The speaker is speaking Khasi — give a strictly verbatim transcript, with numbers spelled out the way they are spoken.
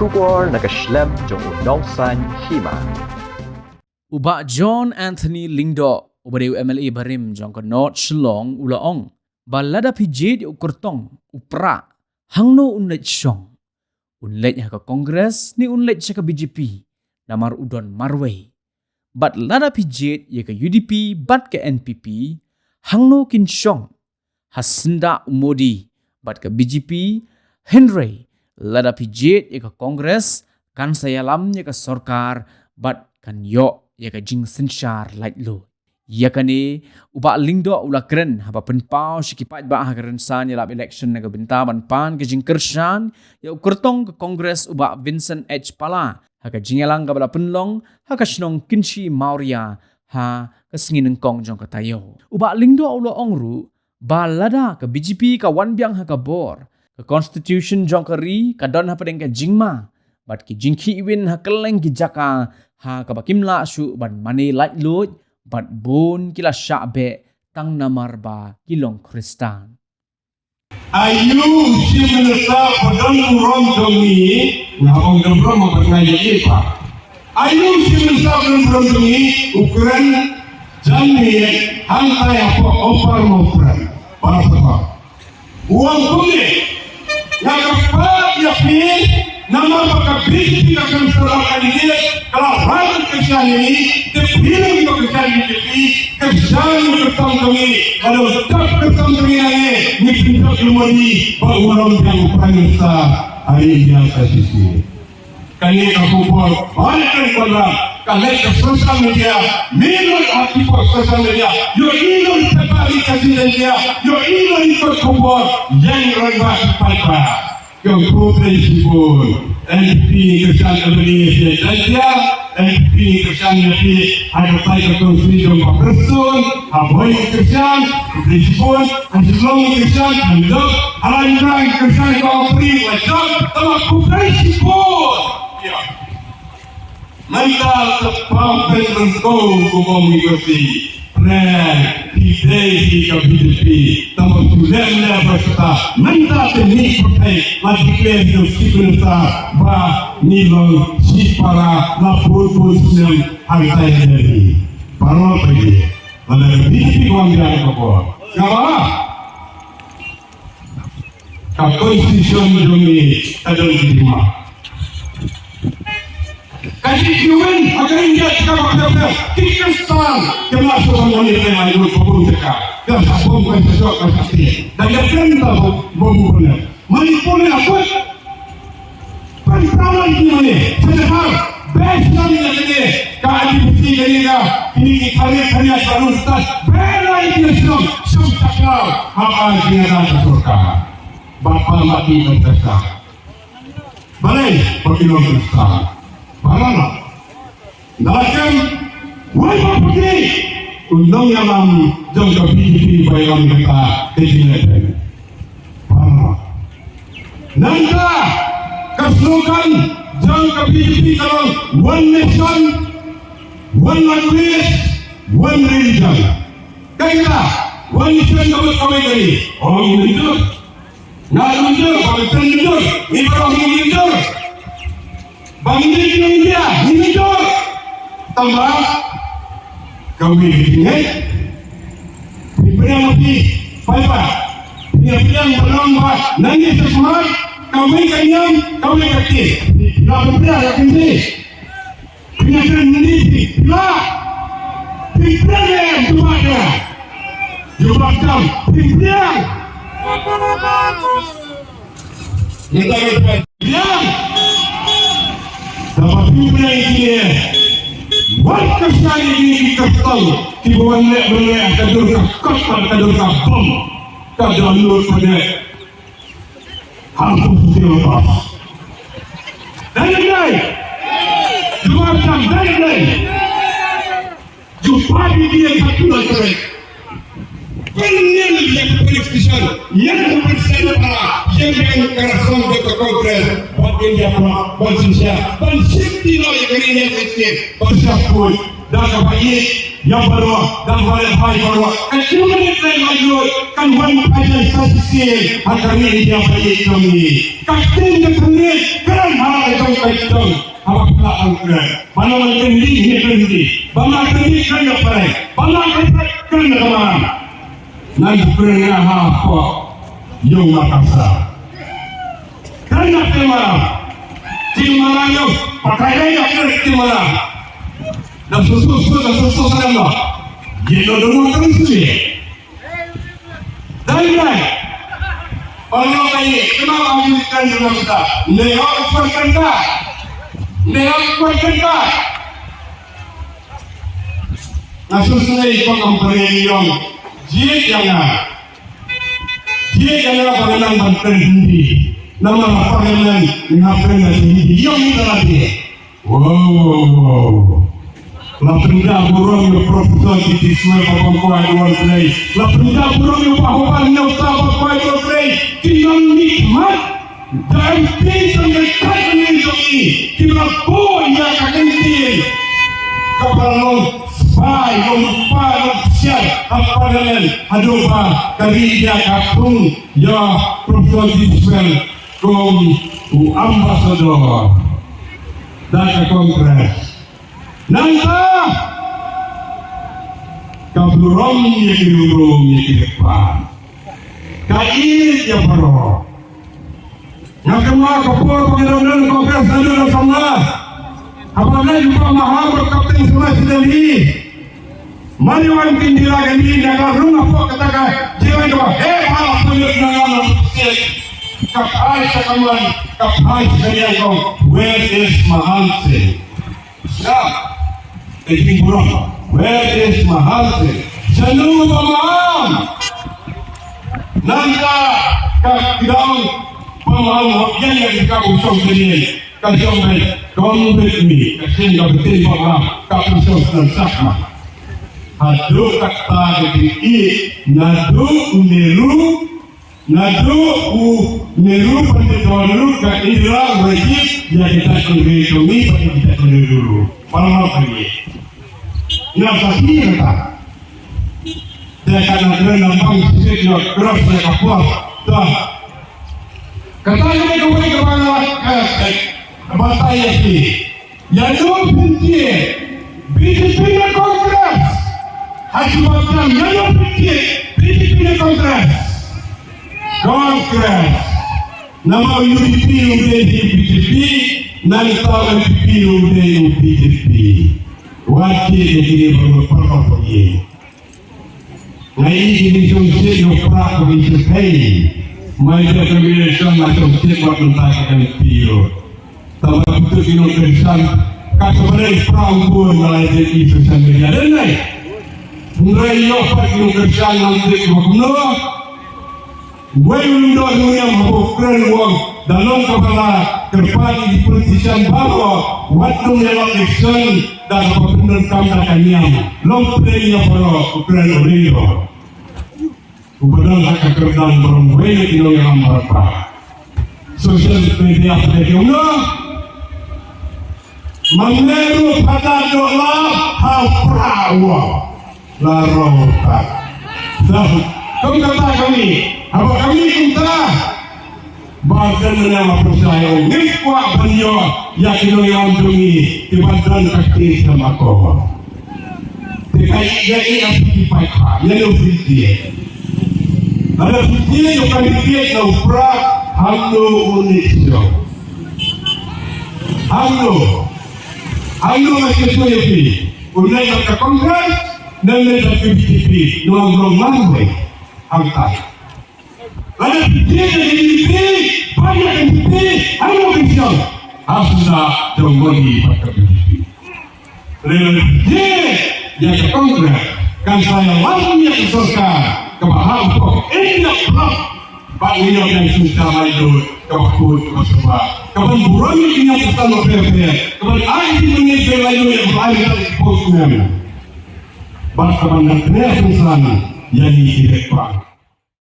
Khubor na ka shlem jong u Nongsaiñ Hima. U Bah John Anthony Lyngdoh, uba dei u M L A barim jong ka North Shillong, u la ong ba lada phi jied ïa u kyrtong u Prah, hangno un leit shong? Un leit ha ka Congress ne un leit sha ka B J P, namar u don marwei? Bad lada phi jied ïa ka U D P bad ka N P P, hangno kin shong? Ha syndah u Modi bad ka B J P? Hynrei lada phi jied ïa ka Congress, kan sa ïalam ïa ka sorkar bad kan ïoh ïa ka jingsynshar laitluid. Ïa kane, u Bah Lyngdoh u la kren haba pynpaw sha ki paidbah ha ka rynsan ïalap election na ka bynta ban pan ka jingkyrshan ïa u kyrtong ka Congress, u Bah Vincent H Pala, ha ka jingïalang kaba la pynlong ha ka shnong Kynshi Mawria ha ka sngi nyngkong jong ka taïew. U Bah Lyngdoh u la ong ruh ba lada ka B J P ka wan biang ha ka bor, ka constitution jong ka ri ka don hapdeng ka jingma bad ki jingkhih win ha kylleng ki jaka, ha kaba kim lah shuh ban mane laitluid, bad bun ki la shah beh tang namar ba ki long Khristan. Aïu u Chief Minister ba don burom jong ngi, nga ong don burom ba nga ïa ïa pa. Aïu u Chief Minister ba don burom jong ngi u kren jan ngi hangtai hapoh Upper Mawkyrwat. Para sapa. U ong kumne, nga kyrpad ïa phi, namar ba ka B J P ka cancel candidate, ka la rah kyrshan ïa ngi, te phi ruh phi kyrshan ïa ngi, kyrshan ïa u kyrtong jong ngi, ka dei u kyrtong jong ngi hangne, ngi pynjot ïa u Modi ba u long biang u Prime Minister ha ri India ka shisien. Kane ka khubor ba la kren, ka leit ka social media, me not ha ki por social media, ïohi noh i paper i ka social media, ïohi noh i kot khubor, ïeng rangbah ki paidbah. Kong khublei shibun. N P P ngi kyrshan ïa phi, Jaiñtia, N P P ngi kyrshan ïa phi ha ka tai ka kong sni jong Bah Prestone, ha Bhoi ngi kyrshan, khublei shibun, ha Shillong ngi kyrshan, ha Nongdok, ha Lainbra ngi kyrshan, ha Upper Ri, Laitjok, tangba khublei shibun. Ïa. Mynta te pam pen ryngkew kum u Mawkyrwat. Pyrshah phi dei phi ka B J P. Tangba shu lem lem ba kata. Mynta te mih pyrthei la declare the Chief Minister ba ngi long shipara la bun bun snem ha ka tai Delhi. Baroh phi. Lada ka B J P ka wan biang ka bor. Sngap ba? Ka constitution jong ngi ka don ki jingma. Ka jingkiwin ha ka India ka ba pher pher, ki Khristan ki la shu ban wan ïa ka ïa ka bun jaka. Ka sa bun ka sa jok ka sa ti. Dan ka kren ta bun bun bun. Manipur ne akut. Pynpaw ki mane, pynpaw, best nam ïa kane, ka adipati kane ka, kine ki khane khane ka rung stad, best nam ïa kine shnong, shnong sakar, ha ka jingïada ka sorkar. Bad pynpaw ki mane ka sa. Balei, ba ki long Khristan. Balei. Nga la kem, wei ba pyrkhat, u nongïalam jong ka B J P ba ïalam kata, ka jingïalam. Para. Nangta, ka slogan jong ka B J P ka long, One Nation, One Language, One Religion. Ka kita, One Nation ka mut kawei ka ri. Oh, ngi mynjur. Nga mynjur, ba ka seng mynjur, ngi baroh ngi mynjur. Ba ngi dei ki nong India, ngi mynjur. Tangba, kawei ka jingngeit. Phi pdiang phi, paidbah. Phi pdiang ba long ba, nangne sha khmat, kawei ka niam, kawei ka kti. Phi la pdiang ka kti. Phi ïa kren Hindi phi pdiang. Phi pdiang em, jubab ïa. Jubab jam, phi pdiang. Pdiang. Tangba phi pdiang ïa kine. Wat kyrshan ïa kine ki kyrtong kiba wan leh ban leh ka dur ka kot bad ka dur ka bom. Ka dohnud pat eh. Hangtu shuti lepas. Dai dai. Jubab jam dai dai. Jubab ïa ki ïa ka pula trek. Pynniam ïa ka police station. Ïa ka police station para. Ïa ka rasong ka Congress. Ban India para. Ban Shisha. Ban safety law ïa ka ri ïa ka state. Ban safety. Da kaba ïeit ïa baroh, da kaba lehbha ïa baroh. Ka jingmane kren laitluid kan wan phai sa shisien ha ka ri India ba ïeit jong ngi. Ka ktien ka thylliej kren ha la ka jong Ka jong haba phi lah ban kren. Ba la kren di hi kren di. Ba la kren di kren da phareng. Ba la kren di kren da ka maram. Ngan kren nga hapoh ïong Makassar. Kren da ka maram. Ti maram ïong. Pakai dei da kren ti maram. Da susu su da susu sa da. Ye lo dulu kren sini. Dai dai. Olo kai, kena lagi kan juga kita. Neo ekspor kenta. Neo ekspor kenta. Nga susu nai ko company ïong. Jied ïa nga. Jied ïa nga ba nga nang ban kren Hindi. Namar parliament nga kren Hindi. Ïong ni dalam dia. Wow, wow, wow. La pynjah burom ïa u Professor Kitty Swell ba ban kwah ïa u Blei. La pynjah burom ïa u Bah Hobart Mewta ba kwah ïa u Blei. Ki nongmihkhmat. Da em pyn tang da kat ni jong i. Ki la buh ïa ka kyntien. Kaba long spy, long spy, long spy. Ha parliament, haduh ba ka ri India ka thung ïa u Professor Kitty Swell kum u ambassador da ka Congress. Nangta ka burom ïa ki nongrum ïa ki kyrpang. Ka ïeit ïa baroh. Nga kynmaw ka por ba nga dang don Congress naduh na samla. Haba leit u Bah Maham bad Captain Sharma sha Delhi. Mane wan kin Indira Gandhi na ka rung hapoh kata ka jingïalang kaba heh bha la pynlut na nga na state. Ka phai sha ka mon, ka phai sha ka liang kong. Where is Mahan Singh? Sngap. Ka jingburom. Where is Mahan Singh? Shano u Bah Maham? Nangta ka kdaw u Bah Maham hap ïa ka jingkam u shong sha liang. Ka shong beit, come with me. Ka shong ka beit ba ka, ka shong snan sak ma. Haduh katta ka jingïeit, naduh u Nehru, naduh u Nehru, Pandit Jawaharlal Nehru, ka Indira, u Rajiv, ïa kita ki re jong ngi, bad kita ki re dulu. Para ma ka ngi. Nga sa ki kata. Te ka na kren na bang sipit ïa cross ïa ka por. Te. Kata ka dei kawei kaba nga, eh, eh, batai ïa phi. Ïa no pyntieng B J P ne Congress? Ha jubab jam, ïa no pyntieng B J P ne Congress? Congress. Namar u U D P u dei u B J P, nangta u N P P u dei u B J P. Wat jied ïa kine baroh, baroh ïa. Nga ïohi ki dei shongshit ïa u prah ba ki shu pei. Mai da ka election la shongshit wat mynta ki M P ruh. Tangba kito ki nongkyrshan, ka kaba dei prah u bun, nga la ïohi social media. Dei ne em? Hynrei ïoh pat ki nongkyrshan nang ïohi ba kumno. Wei u lyngdoh dewïong haba u kren u ong da long kaba la kyrpad ïa ki politician baroh wat nym ïalap election da kaba pyndonkam da ka niam. Long pdeng ïa baroh u kren u lyngdoh. Uba don ha ka kyrdan baroh wei na ki nongïalam baroh. Social media pdeng ïa u noh. Mane ruh phada doh la ha pra wa. La rong pat. Dah, kum kata kami, haba kami kumta. Ba kan mane ma pyrshah ïa u ngim kwah ban ïoh ïa ki nongïalam jong ngi kiba don ka kti sha ma ko. Te ka ïa ïa phi ki paidbah ïa u fifty. Haba fifty ïa ka fifty na u pra hangno u ni sio. Hangno. Hangno ma sio ïa phi. U leit bad ka Congress, ne leit bad ka B J P, nongwei nongwei. Hangtai. Lada phi jied ïa ka B J P, ban ïa ka B J P, hangno phin shong? Ha sla jong Modi bad ka B J P. Lada phi jied ïa ka Congress, kan sa ïalam ïa ka sorkar kaba hap hapoh India Bloc. Bad ngi ïoh ïa ka sorkar laitluid kaba khuid kaba symbai, kaban burom ïa ki niam Khristan bapher bapher, kaban ai jingmane ïa ka laitluid ïa ka bai ïa ka postman. Bad kaban nang kynnoh kynsan ïa ngi ki riewpang.